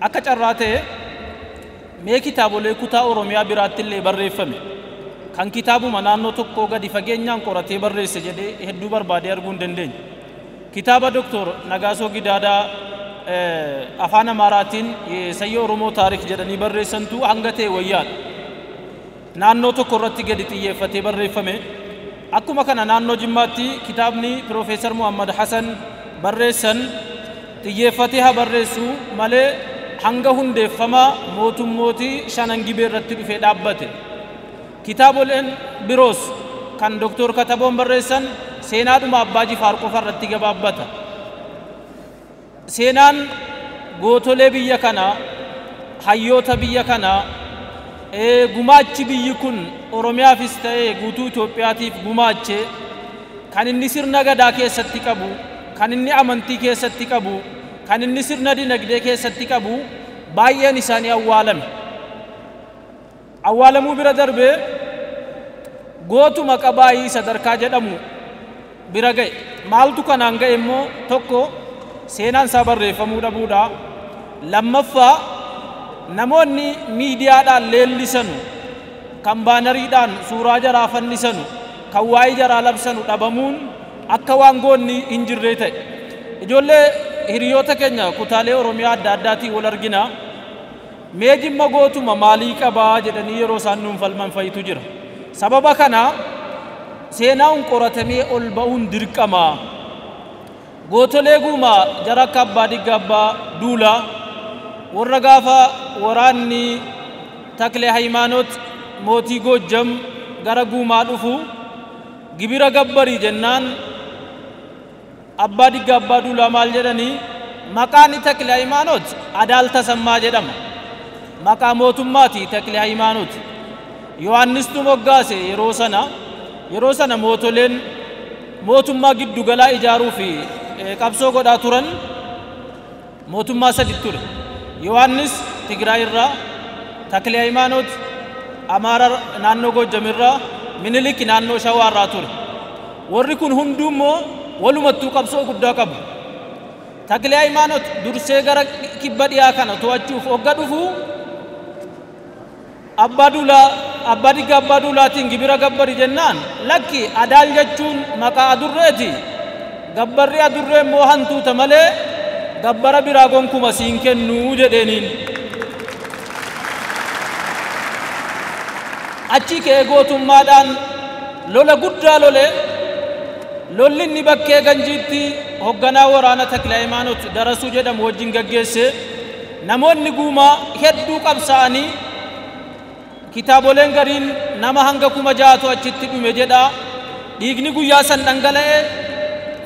Akka carraa ta'e mee kitaabolee kutaa Oromiyaa biraatti illee barreeffame kan kitaabuma naannoo tokkoo gadi fageenyaan qoratee barreesse jedhee hedduu barbaadee arguu hin dandeenye. Kitaaba Doktor Nagaasoo Gidaadaa afaan Amaaraatiin Sayyoo Oromoo Taarikh jedhanii barreessantu hanga ta'e wayyaadha. Naannoo tokko irratti gadi xiyyeeffatee barreeffame. Akkuma kana naannoo Jimmaatti kitaabni Piroofeesar Muhammad Hassan barreessan xiyyeeffatee haa barreessu malee hanga hundeeffama mootummootii shanan Gibee irratti dhufee dhaabbate. Kitaaboleen biroos kan Doktor Kataboon barreessan seenaadhuma Abbaa Jifaar qofa irratti gabaabbata. Seenaan gootolee biyya kanaa, hayyoota biyya kanaa, gumaachi biyyi kun Oromiyaafis ta'ee guutuu Itoophiyaatiif gumaache kan inni sirna gadaa keessatti qabu, kan inni amantii keessatti qabu, kan inni sirna dinagdee keessatti qabu baay'een isaanii awwaalame. Awwaalamuu bira darbee gootuma qabaayii sadarkaa jedhamu bira ga'e. Maaltu kanaan ga'e immoo tokko seenaan isaa barreeffamuu dhabuudha. Lammaffaa namoonni miidiyaadhaan leellisanu, kan baanariidhaan suuraa jaraa fannisanu, kan waa'ee jaraa labsanu dhabamuun akka waan goonni hin jirree ta'e. Ijoollee hiriyoota keenya kutaalee Oromiyaa adda addaatiin wal argina. Mee Jimma gootuma maalii qabaa jedhanii yeroo isaan nuun falman fayitu jira. Sababa kana seenaan qoratamee ol ba'uun dirqama. Gootolee guumaa jara akka Abbaa Digga Abbaa Duulaa warra gaafa waraanni Taklee Hayimaanoot mootii Goojjam gara guumaa dhufu gibira gabbarii jennaan Abbaa Digga Abbaa Duulaa maal jedhanii maqaan Taklee Hayimaanoot Adaal Tasammaa jedhama. Maqaa mootummaati Taklee Hayimaanoot. Yohaannistu moggaase yeroo sana mootoleen mootummaa giddugalaa ijaaruu fi qabsoo godhaa turan mootummaa sadi ture. Yohaannis Tigraay irraa, Taklee Hayimaanoot Amaara naannoo Goojjam irraa, Minilik naannoo Shawaa irraa ture. Warri kun hunduu immoo walumattuu qabsoo guddaa qabu. Taklee Hayimaanoot dursee gara kibba dhiyaa kana to'achuuf hogga dhufu Abbaa Duulaa Abbaa Digga Abbaa Duulaatiin gibira gabbari jennaan lakki Adaal jechuun maqaa adurreeti. Gabbarri adurree immoo hantuuta malee gabbara biraa gonkuma siin kennuu jedheeniin. Achi ka'ee gootummaadhaan lola guddaa lole. Lolli inni bakkee Ganjiitti hogganaa waraana Takle Hayimaanoot Darasuu jedhamu wajjin gaggeesse namoonni guumaa hedduu qabsaa'anii kitaaboleen gariin nama hanga 6,000tu achitti dhume jedha. Dhiigni guyyaa san dhangala'e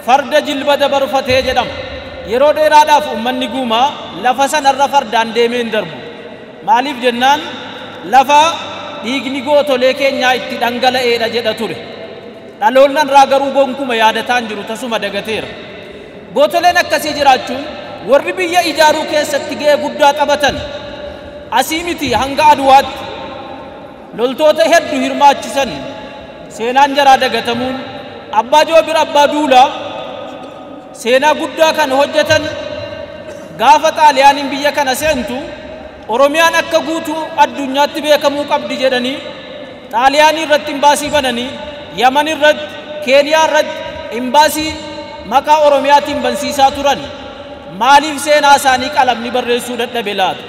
farda jilba dabarfatee jedhama. Yeroo dheeraadhaaf uummanni guumaa lafa sanarra fardaan deemee hin darbu. Maaliif jennaan lafa dhiigni gootolee keenyaa itti dhangala'eedha jedha ture. Dhaloonni irraa garuu gonkuma yaadataan jiru tasuma dagateera. Gootoleen akkasii jiraachuun warri biyya ijaaruu keessatti ga'ee guddaa taphatan asii miti hanga Aduwaatti loltoota hedduu hirmaachisan seenaan jaraa dagatamuun Abbaa Joobir Abbaa Duulaa seenaa guddaa kan hojjetan gaafa Xaaliyaaniin biyya kana seentu Oromiyaan akka guutuu addunyaatti beekamuu qabdi jedhanii Xaaliyaanii irratti imbaasii bananii Yaman irratti Keeniyaa irratti imbaasii maqaa Oromiyaatiin bansiisaa turan. Maaliif seenaa isaanii qalamni barreessuu dadhabe laata?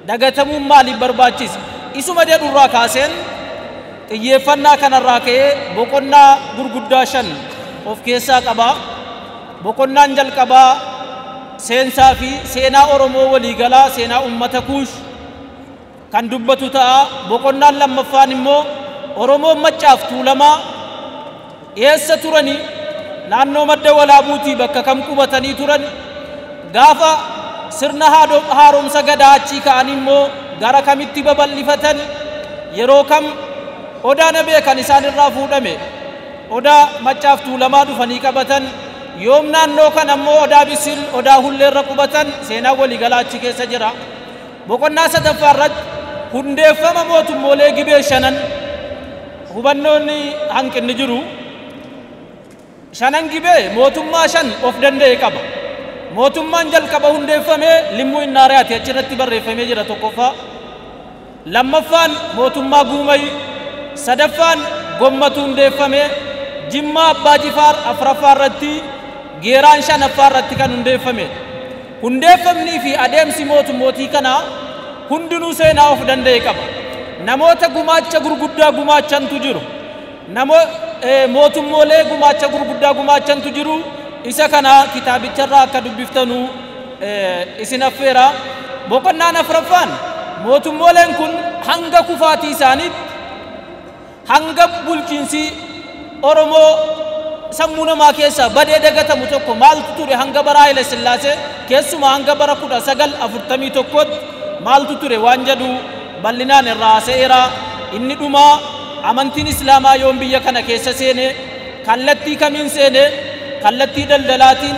Dagatamuun maaliif barbaachise? Isuma jedhurraa kaaseen xiyyeeffannaa kanarraa ka'ee boqonnaa gurguddaa 5 of keessaa qaba. Boqonnaan jalqabaa seensaa fi seenaa Oromoo waliigalaa seenaa uummata Kuush kan dubbatu ta'a. Boqonnaan lammaffaan immoo Oromoon Maccaaf Tuulamaa eessa turanii naannoo madda walaabuutii bakka kam qubatanii turan gaafa sirna haaromsa gadaa achii ka'anii immoo gara kamitti babal'ifatan yeroo kam odaa nabee kan isaan irraa fuudhame odaa Maccaaf Tuulamaa dhufanii qabatan yoom naannoo kan ammoo odaa bisil odaa hulleerra qubatan seenaa waliigalaa achi keessa jira. Boqonnaa sadaffaa irratti hundeeffama mootummoolee Gibee shanan hubannoonni hanqinni jiru. Shanan Gibee mootummaa 5 of danda'e qaba. Mootummaan jalqaba hundeeffame Limmuu Innaariyaati achirratti barreeffamee jira tokkoffaa. Lammaffaan mootummaa Guumayi, sadaffaan Gommatu hundeeffame, Jimmaa Abbaa Jifaar afuraffaa irratti, Geeraan shanaffaa irratti kan hundeeffame. Hundeeffamnii fi adeemsi mootummootii kanaa hundinuu seenaa of danda'e qaba. Namoota gumaacha gurguddaa gumaachantu jiru. Mootummoolee gumaacha gurguddaa gumaachantu jiru. Isa kana kitaabicharraa akka dubbiftanuu isin affeera. Boqonnaan afuraffaan mootummooleen kun hanga kufaatii isaaniitti hanga bulchiinsi Oromoo sammuu namaa keessaa badee dagatamu tokko maaltu ture hanga bara Haayile Sillaasee keessumaa hanga bara 1941tti maaltu ture waan jedhu bal'inaan irraa haasa'eera. Inni dhumaa amantiin Islaamaa yoom biyya kana keessa seene, kallattii kamiin seene, kallattii daldalaatiin,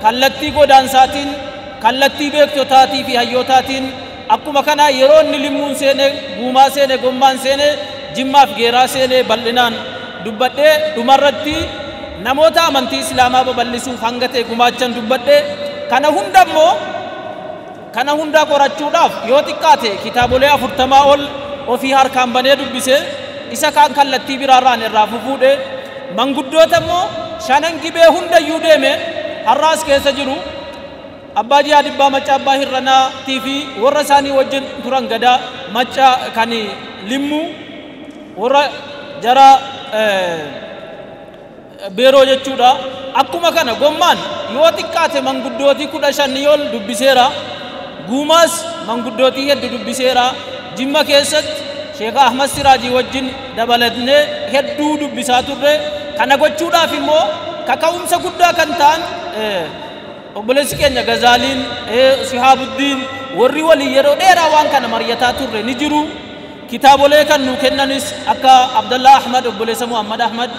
kallattii godaansaatiin, kallattii beektotaatii fi hayyootaatiin akkuma kana yeroo inni Limmuun seene, Guumaa seene, Gommaan seene, Jimmaaf Geeraa seene bal'inaan dubbadhee dhumarratti namoota amantii Islaamaa babal'isuuf hanga ta'e gumaachan dubbadhee kana hunda immoo kana hunda qorachuudhaaf yoo xiqqaate kitaabolee 40 ol ofii harkaan banee dubbise isa kaan kallattii biraarraan irraa fufuudhe manguddoota immoo shanan gibee hundayyuu deeme har'aas keessa jiru Abbaa Jiyaa Dibbaa Maccaa Abbaa Hirranaatii fi warra isaanii wajjin turan Gadaa Maccaa kan Limmuu warra jara Beeroo jechuudha. Akkuma kana Gommaan yoo xiqqaate manguddootii 15 ol dubbiseera. Guumaas manguddootii hedduu dubbiseera. Jimma keessatti Sheekh Ahmad Siraajii wajjin dabalatnee hedduu dubbisaa turre. Kana gochuudhaaf immoo kaka'umsa guddaa kan ta'an obboleessi keenya Gazaaliin, Sihaabuddiin warri waliin yeroo dheeraa waan kana mari'ataa turre ni jiru. Kitaabolee kan nuu kennanis akka Abdallaa Ahmad obboleessa Muhammad Ahmad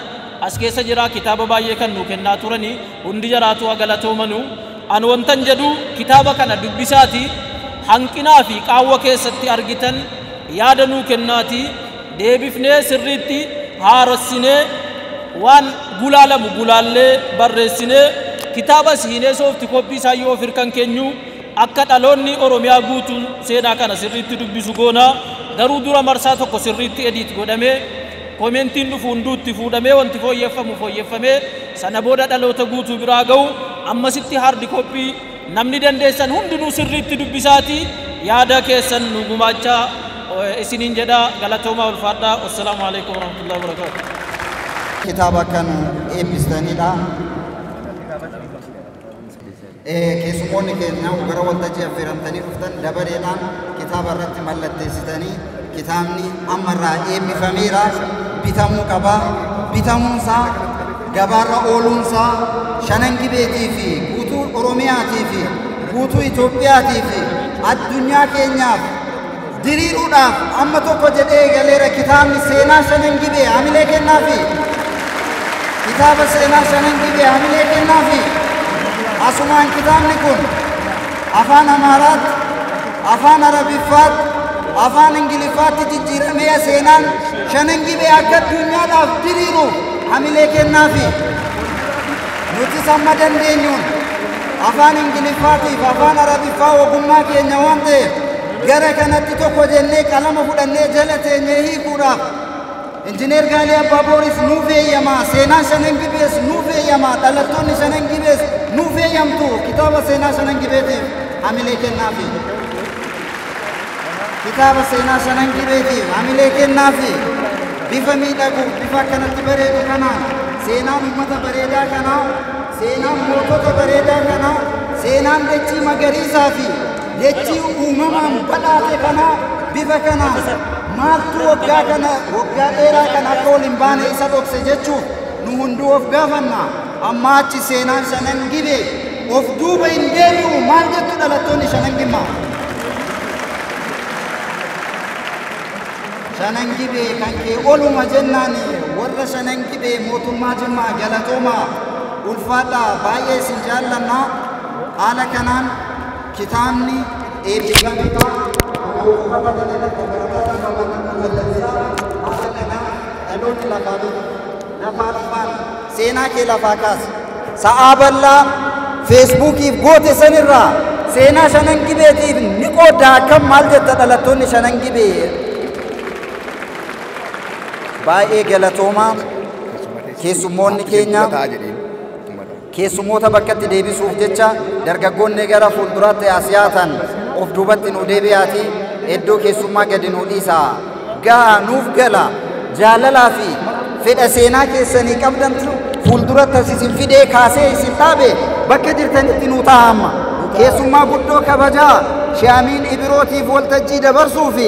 as keessa jira kitaaba baay'ee kan nuu kennaa turani hundi jaraatu galatoomanu. An wantan jedhu kitaaba kana dubbisaati hanqinaa fi qaawwa keessatti argitan yaada nuu kennaati deebifnee sirriitti haarossinee waan gulaalamu gulaallee barreessinee kitaaba siinee soofti koppii isaa yoo of hirkan keenyu akka dhaloonni Oromiyaa guutuun seenaa kana sirriitti dubbisu goona. Garuu dura marsaa tokko sirriitti ediit godhamee komentiin dhufu hunduutti fuudhamee wanti fooyyeffamu fooyyeffamee sana booda dhaloota guutuu biraa ga'u ammasitti hardi koppii namni dandeessan hundinuu sirriitti dubbisaati yaada keessan nu gumaachaa isiniin jedha. Galatoomaa, ulfaadhaa. Wassalaamu alaikum warahmatullahi wabarakaatu. Kitaaba kan eebbistanidha. Keessummoonni keenya gara waltajjii affeeramtanii dhuftan dabareedhaan kitaaba irratti mallatteessitanii kitaabni ammarraa eebbifameera, bitamuu qaba. Bitamuunsaa, gabaarra ooluunsaa shanan gibeetii fi guutuu Oromiyaatii fi guutuu Itoophiyaatii fi addunyaa keenyaaf diriiruudhaaf amma tokko jedhee eegaleera. Kitaabni seenaa shanan gibee hamilee kennaafi. Kitaaba seenaa shanan gibee hamilee kennaafi. Asumaan kitaabni kun afaan Amaaraatti, afaan Arabiffaatti, afaan Ingiliffaatti jijjiiramee seenaan shanan gibee akka addunyaadhaaf diriiruuf hamilee kennaafi. Nutis amma dandeenyuun afaan Ingiliffaatiif afaan Arabiffaa ogummaa keenya waan ta'eef gara kanatti tokko jennee qalama fudhannee jala teenyee hiikuudhaaf Injineer Gaalii Abbaa Booris nuuf eeyyamaa, seenaan shanan gibees nuuf eeyyamaa, dhalattoonni shanan gibees nuuf eeyyamtu. Kitaaba seenaa shanan gibeetiif hamilee kennaafi. Kitaaba seenaa shanan gibeetiif hamilee kennaafi. Bifa miidhagu, bifa akkanatti bareedu kanaan seenaan uummata bareedaa kanaa, seenaan mootota bareedaa kanaa, seenaan dachii magariisaa fi dachii uumamaan badhaate kanaa bifa kanaan maaltu waggaa kana waggaa dheeraa kana akka ol hin baane isa dhokse jechuuf nu hunduu of gaafanna. Amma achi seenaan shanan gibee of duuba hin deebi'u. Maal jettu dhalattoonni shanan gimmaa? Shanan gibee kan kee oluma jennaan warra shanan gibee mootummaa Jimmaa galatoomaa, ulfaadhaa, baay'ee isin jaallannaa. Haala kanaan kitaabni eebbifameedha. Haala kanaan dhaloonni lafaa lafaa dhufaan seenaa kee lafaa kaasa. Sa'aa bal'aa Feesbuukiif goote sanirraa seenaa Shanan Gibeetiif ni qoodda. Akkam maal jetta dhalattoonni Shanan Gibee? Baay'ee galatoomaa. Keessummoonni keenya keessummoota bakkatti deebisuuf jecha dargaggoonni gara fuulduraatti as yaatan of duubatti nu deebi'aati iddoo keessummaa gadi nu dhiisaa. Gahaa nuuf gala. Jaalalaa fi fedha seenaa keessanii qabdantu fuulduratti as isin fidee kaasee isin dhaabe. Bakka jirtanitti nu ta'a. Amma keessummaa guddoo kabajaa Shaamiin Ibirootiif waltajjii dabarsuu fi